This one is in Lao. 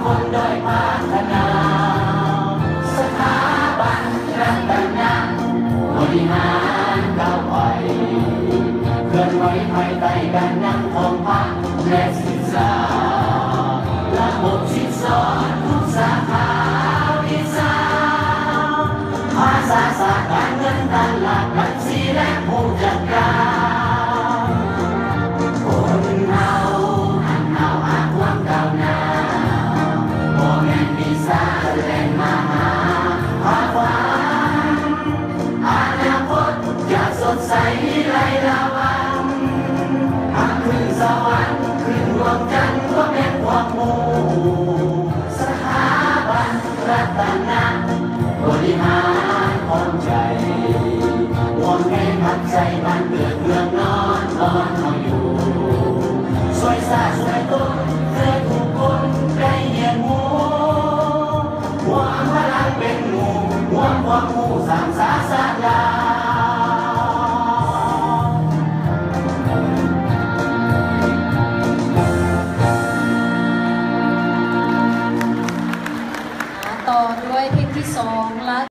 ຄົນດ້ອຍພັດທະນາ ສະຖາບັນລັດຕະນະບໍລິຫານກ້າວໄປ ເຄື່ອນໄຫວພາຍໃຕ້ການນຳຂອງພັກ ແລະ ສຶກສາ ລະບົບສິນສອນທຸກສາຂາວິຊາ ພາສາສາດ ການເງິນ ຕະຫຼາດ ບັນຊີ ແລະ ຜູ້ຈັດການ. ຄົນເຮົາຫັນຫາວຫາຄວາມກ້າວໜ້າ ບໍ່ແມ່ນວິຊາແລ່ນມາຫາພາຂວັນ ອະນາຄົດຈະສົດໃສໄຮ້ລະວັງ ຫາກຂຶ້ນສະຫວັນ ຂຶ້ນດວງຈັນ ກໍແມ່ນຄວາມຮູ້ ສະຖາບັນ ລັດຕະນະບໍລິຫານຂອງໃຈ ຮ່ວມແຮງຮັບໃຊ້ບ້ານເກີດເມືອງນອນບ່ອນເຮົາຢູ່ ຊ່ວຍຊາດຊ່ວຍຕົນເພື່ອທຸກຄົນໄດ້ຮຽນຮູ້ ຮວມພະລັງເປັນໝູ່ ຮວມຄວາມຮູ້ສ້າງສາຊາດລາວ. ຕໍ່ດ້ວຍເພງທີສອງ ລະ